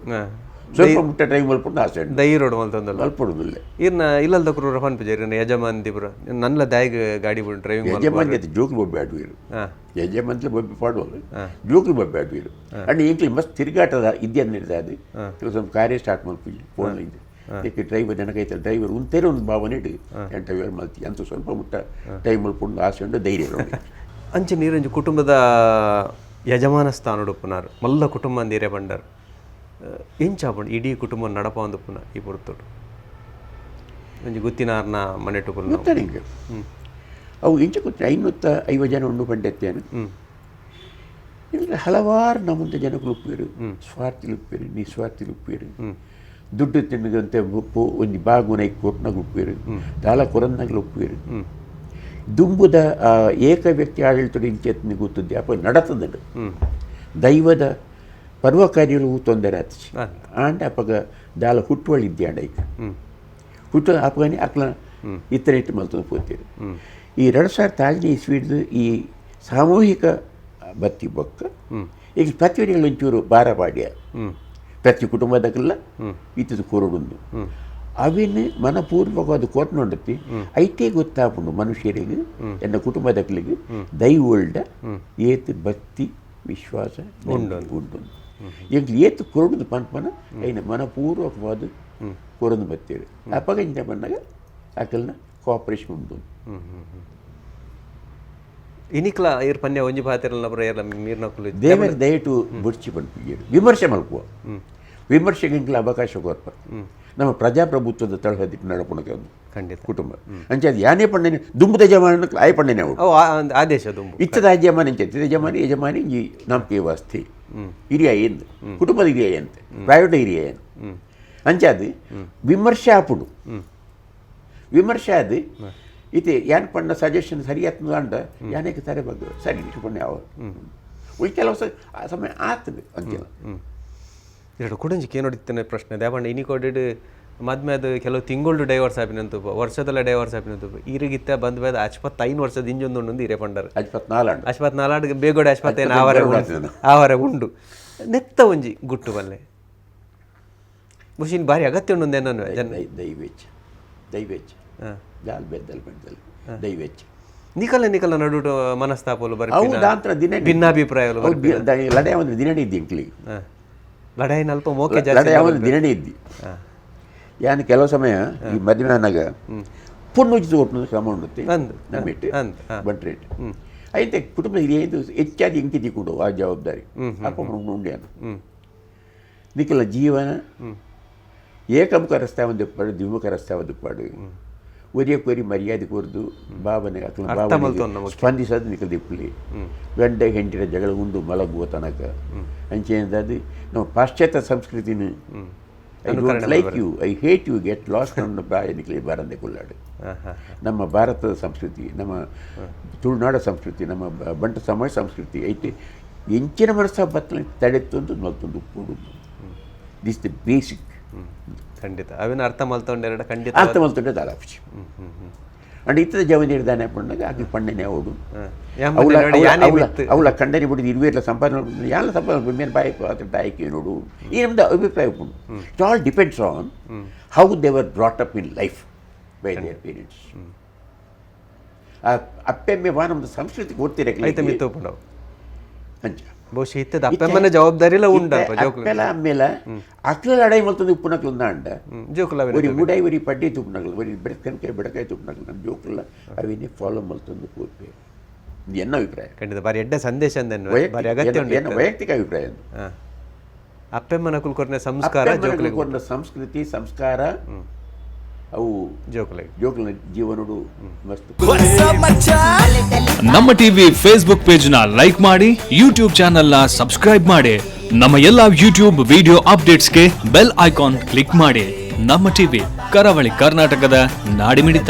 ಸ್ವಲ್ಪ ಮುಟ್ಟ ಡ್ರೈವ್ ಮಲ್ಪುಂಡು ಆಸೆ ಉಂಡು ದೈ ರೋಡ್ ಮಲ್ತೊಂದುಲ್ಲ ಮಲ್ಪೊಡುದಿಲ್ಲ ಈರ್ನ ಇಲ್ಲಲ್ದ ಕ್ರೂರ ಪನ್ಪುಜ ಈರ್ನ ಯಜಮಾನ್ ದಿಬ್ರ ನನ್ಲ ದಾಯಿಗ್ ಗಾಡಿ ಬುಡ್ ಡ್ರೈವಿಂಗ್ ಯಜಮಾನ್ ಜೊತೆ ಜೋಕ್ಲು ಬೊಬ್ಬೆ ಆಡುವಿರು ಯಜಮಾನ್ಲೆ ಬೊಬ್ಬೆ ಪಾಡುವಲ್ಲ ಜೋಕ್ಲು ಬೊಬ್ಬೆ ಆಡುವಿರು ಅಂಡ್ ಎಂಕ್ಲಿ ಮಸ್ತ್ ತಿರುಗಾಟದ ಇದ್ದೆ ಅದು ಕೆಲವು ಸ್ವಲ್ಪ ಕಾರ್ಯ ಸ್ಟಾರ್ಟ್ ಮಲ್ಪುಜಿ ಫೋನ್ ಇದೆ ಏಕೆ ಡ್ರೈವರ್ ನನಗೈತೆ ಡ್ರೈವರ್ ಉಂತೇನೆ ಒಂದು ಭಾವನೆ ಇಡು ಎಂಟ ಮಲ್ತಿ ಅಂತ ಸ್ವಲ್ಪ ಮುಟ್ಟ ಟೈಮ್ ಮಲ್ಕೊಂಡು ಆಸೆ ಉಂಟು ಧೈರ್ಯ ಉಂಟು. ಅಂಚೆ ನೀರಂಜಿ ಕುಟುಂಬದ ಯಜಮಾನ ಸ್ಥಾನಡುಪ್ಪುನಾರು ಮಲ್ಲ ಕುಟುಂಬ ಅಂದಿರೆ ಬಂಡರ್ ಎಂಚಾಪುಂಡು ಇಡೀ ಕುಟುಂಬ ನಡಪ ಒಂದು ಪುನ ಈ ಪೊರ್ತುಡು ಒಂಜಿ ಗುತ್ತಿನಾರ್ನ ಮನೆಟು ಪುನ ಗೊತ್ತಾ ನಿಂಗೆ ಅವು ಇಂಚ ಗೊತ್ತ 550 ಜನ ಉಂಡು ಪಂಡೆತ್ತೇನು. ಇಲ್ಲ ಹಲವಾರು ನಮ್ಮಂತ ಜನಗಳು ಉಪ್ಪೇರು, ಸ್ವಾರ್ಥಿಲು ಉಪ್ಪೇರು, ನಿಸ್ವಾರ್ಥಿಲು ಉಪ್ಪೇರು, ದುಡ್ಡು ತಿನ್ನದಂತೆ ಒಂದು ಬಾಗುನ ಕೊಟ್ಟನಾಗ ಉಪ್ಪೇರು, ದಾಲ ಕೊರನ್ನಾಗಲು ಉಪ್ಪೇರು. ದುಂಬುದ ಆ ಏಕ ವ್ಯಕ್ತಿ ಆಡಳಿತದ ಇಂಚೆತ್ತನಿ ಗೊತ್ತದ್ದು ಅಪ್ಪ ನಡತದಂಡು ದೈವದ ಪರ್ವ ಕಾರ್ಯಗಳು ತೊಂದರೆ ಆತಿಸಿ ಆಂಡ ಅಪ್ಪಗ ದಾಲ ಹುಟ್ಟುವಳಿದ್ದೆ ಆಂಡ ಈಗ ಹುಟ್ಟು ಅಪ್ಪಗನೆ ಅಕ್ಲ ಇತರ ಇಟ್ಟು ಮಲ್ತದ ಪೋತೀರಿ. ಈ 2005ನೇ ಇಸ್ವಿಡ್ದು ಈ ಸಾಮೂಹಿಕ ಬತ್ತಿ ಬೊಕ್ಕ ಈಗ ಪ್ರತಿಯೊಂದು ಒಂಚೂರು ಬಾರ ಬಾಡ್ಯ ಪ್ರತಿ ಕುಟುಂಬದಕ್ಕೆಲ್ಲ ಇತ್ತದ ಕೋರಡುಂದು ಅವಿನ ಮನಪೂರ್ವಕವಾದ ಕೋರ್ನೊಂಡತಿ ಐತೇ ಗೊತ್ತಾಪುಂಡು ಮನುಷ್ಯರಿಗೆ ಎನ್ನ ಕುಟುಂಬದಕ್ಲಿಗೆ ದೈವೋಲ್ಡ ಏತ್ ಭಕ್ತಿ ವಿಶ್ವಾಸ ಉಂಡು ಉಂಡು. ಈಗ ಏತ್ ಕೊರಡುದು ಪನ್ಪನ ಐನ ಮನಪೂರ್ವಕವಾದ ಕೊರದು ಬತ್ತೀರಿ ಅಪ್ಪಗ ಇಂಚ ಬಂದಾಗ ಅಕಲ್ನ ಕೋಆಪರೇಷನ್ ಉಂಟು. ಇನಿಕ್ಲ ಇರ್ ಪನ್ಯ ಒಂಜಿ ಪಾತಿರಲ್ಲ ಬರ ಏರ್ಲ ಮೀರ್ನಕುಲು. ದೇವರ ದಯಟು ಬುಡ್ಚಿ ಪನ್ಪಿಜೇರು ವಿಮರ್ಶೆ ಮಲ್ಪುವ ವಿಮರ್ಶೆಗೆ ಇಂಕ್ಲ ಅವಕಾಶ ಕೊರ್ಪ ನಮ್ಮ ಪ್ರಜಾಪ್ರಭುತ್ವದ ತಳಹದಿಟ್ಟು ನಡಪುಣಕ್ಕೆ ಒಂದು ಖಂಡಿತ ಕುಟುಂಬ ಅಂಚೆ ಅದು ಯಾನೇ ಪಣ್ಣನೆ ದುಂಬುದ ಜಮಾನ ಆಯ್ ಪಣ್ಣನೆ ಅವಳು ಅವು ಆದೇಶ ದುಂಬು ಇತ್ತದ ಯಜಮಾನಿ ಅಂಚೆ ಇತ್ತದ ಯಜಮಾನಿ ಯಜಮಾನಿ ಈ ನಂಬಿಕೆ ವಾಸ್ತಿ ಹಿರಿಯ ಎಂದು ಕುಟುಂಬದ ಹಿರಿಯ ಅಂತ ಪ್ರೈವೇಟ್ ಹಿರಿಯ ಏನು ಅಂಚೆ ಅದು ವಿಮರ್ಶೆ ಆಪುಂಡು. ವಿಮರ್ಶೆ ಅದು ಇತ್ತೆ ಯಾನ್ ಪಣ್ಣ ಸಜೆಷನ್ ಸರಿ ಆತ್ಮದ ಅಂಡ ಯಾನೇಕ ಸರಿ ಬಗ್ಗೆ ಸರಿ ಇಟ್ಟು ಪಣ್ಣ ಯಾವ ಉಳ್ ಕೆಲವು ಆ ಸಮಯ ಆತದೆ ಅಂಚೆಲ್ಲ. ಎರಡು ಕುಡಂಜಿ ನೋಡಿತ್ತೇನೆ ಪ್ರಶ್ನೆ ದೇವಣ್ಣ ಇನಿ ಕೊಡಿಡ್ ಮದ್ಮೆ ಅದು ಕೆಲವು ತಿಂಗಳು ಡೈವರ್ಸ್ ಆಪಿನಂತು ವರ್ಷದಲ್ಲ ಡೈವರ್ಸ್ ಆಪಿನಂತು ಈರಿಗಿತ್ತ ಬಂದ ಬೇದ 55 ವರ್ಷದ ಇಂಜೊಂದು ಉಂಡು ಹಿರೇ ಪಂಡರ್. 54 ಅಂಡ. 54 ಬೇಗೋಡೆ 55 ಆವರೆ ಉಂಡು ಆವರೆ ಉಂಡು ನೆತ್ತ ಒಂಜಿ ಗುಟ್ಟು ಬಲ್ಲೆ ಮುಷಿನ್ ಭಾರಿ ಅಗತ್ಯ ಉಂಡು ಏನನ್ನು ಜನ ದೈವೇಚ್ಛ ದೈವೇಚ್ಛ ಜಾಲ್ ಬೆದ್ದಲ್ ಬೆದ್ದಲ್ ದೈವೇಚ್ಛ. ನಿಕಲ ನಿಕಲ ನಡು ಮನಸ್ತಾಪಲು ಬರ ಅವು ದಾಂತ್ರ ದಿನ ಭಿನ್ನಾಭಿಪ್ರಾಯಲು. ಲಡಾಯ ಒಂದು ದಿನಡಿ ಇದ್ದಿ ಇಂಕ್ಲಿಗೆ. ಲಡಾಯಿ ಅಲ್ಪ ಮೋಕೆ ಜಾಸ್ತಿ. ಲಡಾಯ ಒಂದು ದಿನಡಿ ಇದ್ದಿ ಯಾನ್ ಕೆಲವು ಸಮಯ ಈ ಮದುವೆ ಆನಾಗ ಪೊಣ್ಣು ಉಚಿತ ಕೊಟ್ಟು ಕ್ರಮ ಉಂಡುತ್ತೆ ನಮ್ಮಿಟ್ಟು ಬಂಟ್ರೇಟ್ ಐತೆ ಕುಟುಂಬ ಹಿರಿಯ ಹೆಚ್ಚಾಗಿ ಇಂಕಿ ತಿಕ್ಕೊಂಡು ಆ ಜವಾಬ್ದಾರಿ ಅಪ್ಪ ಉಂಡು ಯಾನು ನಿಖಲ ಜೀವನ ಏಕಮುಖ ರಸ್ತೆ ಒಂದು ಪಾಡು ದ್ವಿಮುಖ ರಸ್ತೆ ಒಂದು ಪಾಡು ಒರಿಯ ಕೊರಿ ಮರ್ಯಾದೆ ಕೊರ್ದು ಭಾವನೆ ಅಕ್ಲ ಭಾವನೆ ಸ್ಪಂದಿಸೋದು ನಿಖಲ್ ದಿಪ್ಪಲಿ ಗಂಡ ಹೆಂಡಿನ ಜಗಳ ಉಂಡು ಮಲಗುವ ತನಕ ಅಂಚೆಂದಾದ ನಾವು ಪಾಶ್ಚಾತ್ಯ ಸಂಸ್ಕೃತಿನ I don't like you, I hate you, get lost ಅನ್ನೋ ಪ್ರಾಯ ನಿಖಲಿ ಬಾರಂದೆ ಕೊಲ್ಲಾಡು. ನಮ್ಮ ಭಾರತದ ಸಂಸ್ಕೃತಿ, ನಮ್ಮ ತುಳುನಾಡ ಸಂಸ್ಕೃತಿ, ನಮ್ಮ ಬಂಟ ಸಮಾಜ ಸಂಸ್ಕೃತಿ ಐತೆ ಎಂಚಿನ ಮನಸ್ಸ ಬತ್ತಲ ತಡೆತ್ತೊಂದು ಮತ್ತೊಂದು ಕೂಡು this the basic. ಖಂಡಿತ ಅವಿನ ಅರ್ಥ ಮಲ್ತೊಂಡೆರಡ ಖಂಡಿತ ಅರ್ಥ ಮಲ್ತೊಂಡೆ ದಾಲಾಪುಚಿ ಅಂಡ್ ಇತ್ತದ ಜವನಿರ್ದಾನೆ ಪಣ್ಣಾಗ ಆಕೆ ಪಣ್ಣನೆ ಅವಡು ಅವಳ ಕಂಡನಿ ಬಿಡಿದು ಇರುವೇರ್ಲ ಸಂಪಾದನೆ ಯಾಲ ಸಂಪಾದನೆ ಮೇಲೆ ಬಾಯಿ ತಾಯಿಕೆ ನೋಡು ಈ ನಮ್ದು ಅಭಿಪ್ರಾಯ ಉಂಟು. It all depends on how they were brought up in life by their parents. ಆ ಅಪ್ಪೆಮ್ಮೆ ವಾ ನಮ್ದು ಸಂಸ್ಕೃತಿ ಓದ್ತಿರ ಅಂಚ ಬಹುಶಃ ಇತ್ತದ ಅಪ್ಪೆಮ್ಮನ ಜವಾಬ್ದಾರಿ ಎಲ್ಲ ಉಂಡು ಅಪ್ಪೆಲ ಅಮ್ಮೆಲ ಅಕ್ಲ ಲಡಾಯಿ ಮಲ್ತೊಂದು ಉಪ್ಪುನಕ್ಲು ಅಂಡ ಜೋಕುಲ ಒರಿ ಮುಡಾಯಿ ಒರಿ ಪಡ್ಡಿ ತುಪ್ಪುನಕ್ಲು ಒರಿ ಬೆಡಕನ್ಕಾಯಿ ಬೆಡಕಾಯಿ ತುಪ್ಪುನಕ್ಲು ನಮ್ಮ ಜೋಕುಲ ಅವಿನೇ ಫಾಲೋ ಮಲ್ತೊಂದು ಪೋಪೆ. ಇದು ಎನ್ನ ಅಭಿಪ್ರಾಯ. ಖಂಡಿತ ಬಾರಿ ಎಡ್ಡೆ ಸಂದೇಶ ಅಂದೆನ್ ಬಾರಿ ಅಗತ್ಯ ಉಂಡು ಎನ್ನ ವೈಯಕ್ತಿಕ ಅಭಿಪ್ರಾಯ ಅದು. ಅಪ್ಪೆಮ್ಮನ ಕೊರ್ನ ಸಂಸ್ಕಾರ ಜೋಕುಲಿಗೆ ಕೊರ್ನ ಸಂಸ್ಕೃತಿ ಸಂಸ್ಕಾರ ಅವು ಜೋಕುಲಿಗೆ ಜೋಕುಲ ಜೀವನಡು ಮಸ್ತ್. ನಮ್ಮ TV Facebook page ನ ಲೈಕ್ ಮಾಡಿ, ಯೂಟ್ಯೂಬ್ ಚಾನೆಲ್ ನ ಸಬ್ಸ್ಕ್ರೈಬ್ ಮಾಡಿ, ನಮ್ಮ ಎಲ್ಲಾ ಯೂಟ್ಯೂಬ್ ವಿಡಿಯೋ ಅಪ್ಡೇಟ್ಸ್ಗೆ bell icon click ಮಾಡಿ. ನಮ್ಮ ಟಿವಿ ಕರಾವಳಿ ಕರ್ನಾಟಕದ ನಾಡಿಮಿಡಿತ.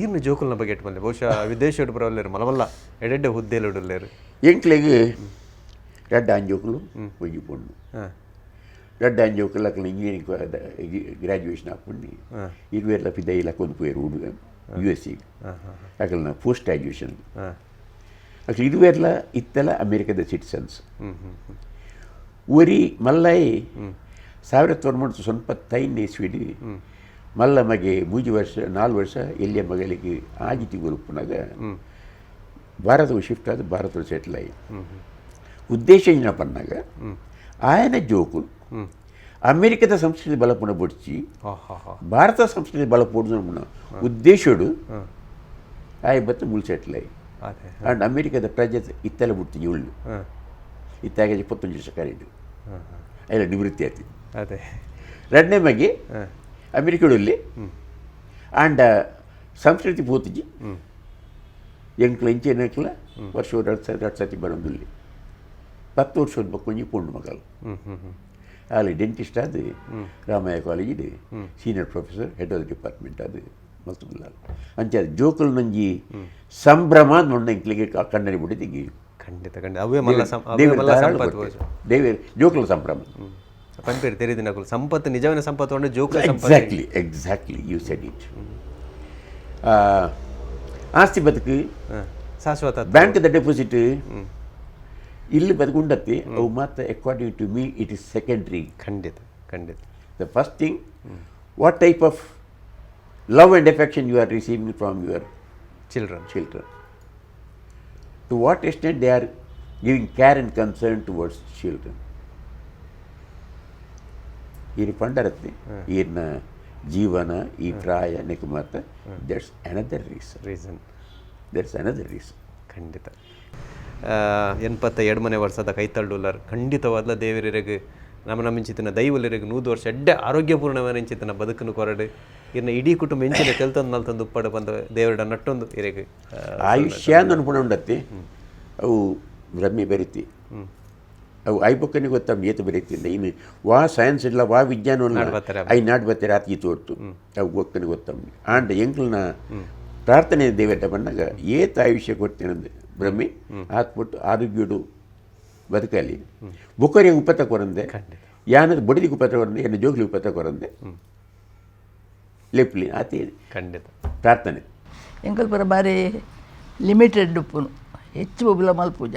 ಈರ್ನ ಜೋಕುಲ್ನ ಬಗ್ಗೆ ಬಂದೆ ಬಹುಶಃ ವಿದೇಶ ಬರೋಲ್ಲೇರು ಮಲವಲ್ಲ ಎಡೆಡ್ಡೆ ಹುದ್ದೆಲು ಇಡಲ್ಲೇರು. ಎಂಕ್ಲೆಗ್ ರಡ್ಡ ಅಂಜೋಕುಲು ಒಂಜಿ ಪೊಣ್ಣು ರಡ್ಡ ಅಂಜೋಕುಲು ಅಕ್ಲ ಇಂಜಿನಿಯರಿಂಗ್ ಗ್ರಾಜುಯೇಷನ್ ಆಪುಂಡಿ ಇರುವೆರ್ಲ ಪಿದೈ ಲಕ್ಕೊಂದು ಪೋಯೆರ್ ಉಡು ಯು ಎಸ್ ಸಿಗ್ ಅಕಲ್ನ ಪೋಸ್ಟ್ ಗ್ರಾಜುಯೇಷನ್ ಅಕ್ಲು ಇರುವೆರ್ಲ ಇತ್ತೆಲ ಅಮೇರಿಕದ ಸಿಟಿಸನ್ಸ್. ಒರಿ ಮಲ್ಲಾಯಿ 1995 ಇಸ್ವಿಡ್ ಮಲ್ಲ ಮಗೆ 3 ವರ್ಷ, 4 ವರ್ಷ ಎಲ್ಲಿಯ ಮಗಳಿಗೆ ಆಜಿ ತಿಂಗಳು ಉಪ್ಪುನಾಗ ಭಾರತವು ಶಿಫ್ಟ್ ಆದ, ಭಾರತದ ಸೆಟ್ಲ್ ಆಯಿ. ಉದ್ದೇಶ ಏನಪ್ಪ ಅನ್ನಾಗ, ಆಯನ ಜೋಕುಲು ಅಮೆರಿಕದ ಸಂಸ್ಕೃತಿ ಬಲಪುಣ ಬೊಡ್ಚಿ, ಹಾ ಹಾ ಹಾ ಭಾರತ ಸಂಸ್ಕೃತಿ ಬಲಪೋಡು ಉದ್ದೇಶಡು ಆಯ್ ಬತ್ತು ಮುಲ್ ಸೆಟ್ಲ್ ಆಯಿ. ಆ್ಯಂಡ್ ಅಮೆರಿಕದ ಪ್ರಜೆ ಇತ್ತೆಲ್ಲ ಬಿಡ್ತೀನಿ ಇವಳು. ಇತ್ತಾಗ 21 ವರ್ಷ ಕರೆಂಡು ಅಲ್ಲ, ನಿವೃತ್ತಿ ಆಯ್ತು. ರಡ್ನೇ ಮಗೆ ಅಮೆರಿಕದಲ್ಲಿ ಆಂಡ ಸಂಸ್ಕೃತಿ ಪೋತಿಜಿ. ಎಂಕ್ಲ ಇಂಚೆನಕ್ಲ ವರ್ಷ ಎರಡು ಸತಿ, ಎರಡು ಸತಿ ಬರೋದಿಲ್ಲ. 10 ವರ್ಷದ ಬಕ್ಕೊಂಜಿ ಪೊಣ್ಣು ಮಗಳು. ಹ್ಮ್ ಹ್ಮ್ ಹ್ಮ್ ಅಲ್ಲಿ ಡೆಂಟಿಸ್ಟ್ ಅದು Ramaiah ಕಾಲೇಜಿಡ್ senior professor, head of the department ಅದು ಮಲ್ತುಲ್ಲ. ಅಂಚ ಜೋಕುಲ್ ನಂಜಿ ಸಂಭ್ರಮ ಮೊನ್ನೆ ಎಂಕ್ಲಿಗೆ ಕಣ್ಣರಿ ಬಿಟ್ಟಿದ್ದೀಗಿ. ಖಂಡಿತ ಖಂಡಿತ, ಅವೇ ಮಲ್ಲ ಅವೇ ಮಲ್ಲ ಸಂಪತ್ತು. ದೇವೇರ್ ಜೋಕುಲ ಸಂಭ್ರಮ. ಪನ್ಪೇರು ತೆರಿದಿನಕುಲು, ಸಂಪತ್ತು, ನಿಜವನ ಸಂಪತ್ತು ಅಂದ್ರೆ ಜೋಕುಲ ಸಂಪತ್ತು. Exactly, you said it. ಆಸ್ತಿ ಬದುಕು ಶಾಶ್ವತ. ಬ್ಯಾಂಕ್ದ ಡೆಪಾಸಿಟ್ ಇಲ್ಲಿ ಬದುಕುಂಡತ್ತಿ ಅವು ಮಾತ್ರ. According to me, it is secondary. ಖಂಡಿತ ಖಂಡಿತ. The first thing, what type of love and affection you are receiving from your children. Children. To what extent they are giving care and concern towards children. ಈ ಪಂಡರತ್ತಿ ಈರ್ನ ಜೀವನ ಈ ಪ್ರಾಯ ನೆಕ್ ಮಾತ, that's another reason. Reason. That's another reason. ಖಂಡಿತ. 82ನೇ ವರ್ಷದ ಕೈತಳ್ಳುಲ್ಲರ್. ಖಂಡಿತವಾದ್ಲ ದೇವರಿರೆಗ್, ನಮ್ಮ ನಮ್ಮಿಂಚಿತನ ದೈವಲಿರೆಗ್ 100 ವರ್ಷ ಎಡ್ಡೆ ಆರೋಗ್ಯಪೂರ್ಣವಾದ ಇಂಚಿತನ ಬದುಕನ್ನು ಕೊರಡು, ಇನ್ನು ಇಡೀ ಕುಟುಂಬ ಎಂಚಿನ ತೆಲ್ತೊಂದು ನಲ್ತೊಂದು ಉಪ್ಪಡು ಬಂದ ದೇವರ ನಟ್ಟೊಂದು ಇರೆಗ್. ಆಯುಷ್ಯ ಅನ್ಪುಣ ಉಂಡತ್ತಿ, ಅವು ಭ್ರಮೆ ಬರೀತಿ. ಅವು ಐಬೊಕ್ಕನಿಗೆ ಗೊತ್ತ ಏತು ಬರೀತಿಂದ. ಇನ್ನು ವಾ ಸೈನ್ಸ್ ಇಲ್ಲ, ವಾ ವಿಜ್ಞಾನ. ನಾಡ್ ಬತ್ತಾರೆ. I not ಬತ್ತಾರೆ ಆತ ತೋರ್ತು ಅವು ಗೊಕ್ಕನಿಗೆ ಗೊತ್ತಮ್ಮ. ಆಂಡ ಎಂಕ್ಲನ ಪ್ರಾರ್ಥನೆ ದೇವೇಟ ಬಂದಾಗ ಏತ ಆಯುಷ್ಯ ಕೊಡ್ತೇನೆ ಭ್ರಮೆ ಆತ್ಬಿಟ್ಟು ಆರೋಗ್ಯಡು ಬದುಕಲಿ, ಬೊಕ್ಕರಿಗೆ ಉಪತ ಕೊರಂದೆ, ಯಾನದ ಬಡಿದಿಗೆ ಉಪತ ಕೊರಂದೆ, ಎನ್ನ ಜೋಗ್ಲಿ ಉಪತ ಕೊರಂದೆ ಲೆಪ್ಲಿ ಆತಿ. ಖಂಡಿತ. ಪ್ರಾರ್ಥನೆ. ಎಂಕಲ್ ಪೂರ ಬಾರಿ ಲಿಮಿಟೆಡ್ ಉಪ್ಪುನು, ಹೆಚ್ಚು ಬೊಬ್ಲ ಮಲ್ಪೂಜ.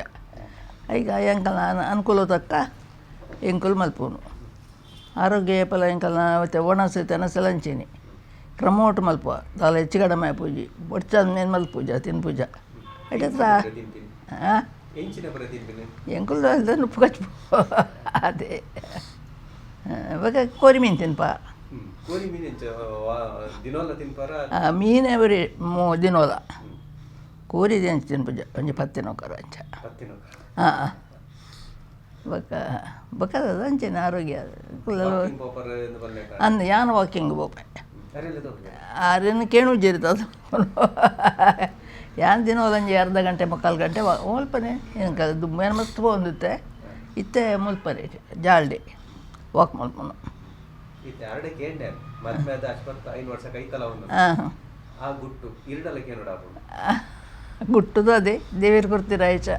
ಈಗ ಎಂಕಲ್ನ ಅನುಕೂಲ ತಕ್ಕ ಎಂಕುಲು ಮಲ್ಪುನು. ಆರೋಗ್ಯ ಏಪಲ ಎಂಕಲ್ನ ಮತ್ತೆ ಒಣಸು ತೆನಸೆಲ್ಲ ಅಂಚೆನೆ ಕ್ರಮೋಟು ಮಲ್ಪುವ. ದಾಲ ಹೆಚ್ಚು ಕಡಿಮೆ ಪೂಜಿ ಬೊಡ್ಚ ಮೇನ್ ಮಲ್ಪೂಜ ತಿನ್ಪೂಜ ಐಟತ್ರ. ಹಾಂ. ಎಂಕುಲು ಉಪ್ಪು ಕಚ್ಚು ಅದೇ ಬೊಕ ಕೋರಿ ಮೀನು ತಿನ್ಪ. ಕೋರಿ ಮೀನು ದಿನೋಲ ತಿನ್ಪಾರ? ಮೀನು ಎವರಿ ದಿನೋಲ. ಕೋರಿ ಅಂಚ ತಿನ್ಪುಜ, ಒಂಜಿ ಪತ್ತಿನೊಕರ ಅಂಚ. ಹಾಂ, ಬೊಕ ಬೊಕ ಅಂಚೆನೆ ಆರೋಗ್ಯ. ಅಂದ್ ಯಾನ್ ವಾಕಿಂಗ್ ಪೋಪೆ. ಆರೆನ್ ಕೇಣುಜೆರ್ ದಾದ. ಯಾನ್ ದಿನೋಲ ಒಂಜಿ ಅರ್ಧ ಗಂಟೆ, ಮುಕ್ಕಾಲು ಗಂಟೆ ಮುಲ್ಪನೆ. ಎಂಕ್ ದುಂಬು ಯಾನ್ ಮಸ್ತ್ ಪೋವೊಂದಿತ್ತೆ, ಇತ್ತೆ ಮುಲ್ಪನೆ ಜಾಲ್ಡೆ ವಾಕ್ ಮಲ್ಪುನು. ಇತ್ತೆ ಕೇಂಡೆ ಮದ್ಮೆ ಆದ 55 ವರ್ಷ ಕೈತಲ ಒಂದು ಆ ಗುಟ್ಟು ಇರಡಲ ಕೇನೋಡ. ಗುಟ್ಟುದು ಅದೇ ದೇವೇರು ಕೊಡ್ತೀರ ಆಯ್ಚ.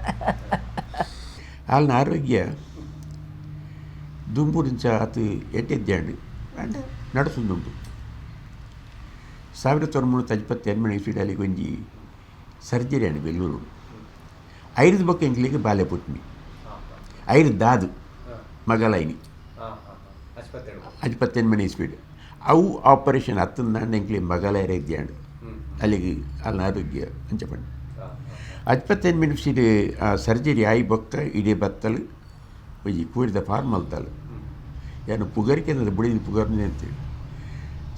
ಆಲ್ನ ಆರೋಗ್ಯ ದುಂಬುడింಚ ಆತು ಎಡ್ಡೆದ್ಯಾಂಡು ಅಂಡ ನಡಸುಂದುಂಡು. 1958 ಇಸ್ವಿಡ್ ಅಲ್ಲಿಗೆ ಒಂಜಿ ಸರ್ಜರಿ ಆಂಡ್ ಬೆಂಗಳೂರು. ಐದು ಬೊಕ್ಕ ಎಂಕ್ಲೆಗ್ ಬಾಲೆ ಪುಟ್ನಿ. ಐದು ದಾದು ಮಗಲೈನಿ. 58 ಇಸ್ವಿಡ್ ಅವು ಆಪರೇಷನ್ ಹತ್ತಂದಾಂಡ ಎಂಕ್ಲೆ ಮಗಲಾಯರ ಇದ್ಯಾಂಡು. ಅಲ್ಲಿಗೆ ಅಲ್ಲಿನ ಆರೋಗ್ಯ ಅಂಚ ಪಂಡ. 58 ಇಸ್ವಿಡ್ ಆ ಸರ್ಜರಿ ಆಯಿ ಬೊಕ್ಕ ಇಡೀ ಬತ್ತಲು ಒಂಜಿ ಕೂಡಿದ ಫಾರ್ಮ್ ಅಲ್ತಾಳು. ಯಾನು ಪುಗರಿಕೆ ಬುಡಿದ ಪುಗರ್ನೆ ಅಂತೇಳಿ.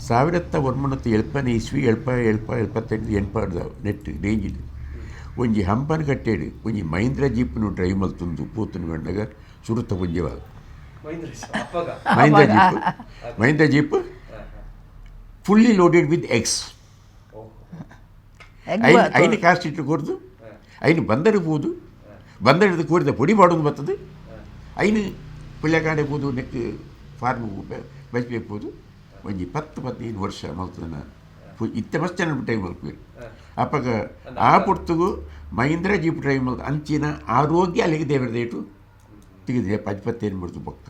1970ನೇ ಇಸ್ವಿ, ಎಲ್ಪ ಎಲ್ಪ ಎಲ್ಪತ್ತೆಂಟು ಎನ್ಪಾಡ್ದ ನೆಟ್ ರೇಂಜಿಡ್ ಒಂಜಿ ಹಂಪನ ಕಟ್ಟೇಡು ಒಂಜಿ ಮಹೀಂದ್ರ ಜೀಪ್ನು ಡ್ರೈವ್ ಮಲ್ತೊಂದು ಪೋತುನು ಬಂಡಗ ಸುರುತ ಒಂಜಿವಾದ Mahindra jeep, Mahindra jeep fully loaded with eggs. ಐನ್ ಐನ್ ಕಾಸ್ಟ್ ಇಟ್ಟು ಕೊರ್ದು ಐನು ಬಂದರ್ ಪೋದು, ಬಂದರ್ ಕೋರಿದ ಪೊಡಿ ಮಾಡೋದು ಬರ್ತದೆ. ಐನು ಪಿಳ್ಳೆಕಾಂಡೆ ಪೋದು ನೆಕ್ ಫಾರ್ಮ್ ಬಜ್ಪೆ ಪೋದು ಒಂಜಿ 10, 15 ವರ್ಷ ಮಲ್ತದನ. ಇತ್ತೆ ಮಸ್ತ್ ಜನ ಟೈಮ್ ಮಲ್ಪುವೆರ್. ಅಪಗ ಆ ಪೊರ್ತುಗು ಮಹೀಂದ್ರ ಜೀಪ್ ಡ್ರೈವ್ ಮಲ್ತ ಅಂಚಿನ ಆರೋಗ್ಯ ಅಲ್ಲಿಗೆ ದೇವರ ದೇಟು ತೆಗೆದು ಪಜ್ಪತ್ತೇನು ಬಿಡ್ತು ಬೊಕ್ಕ.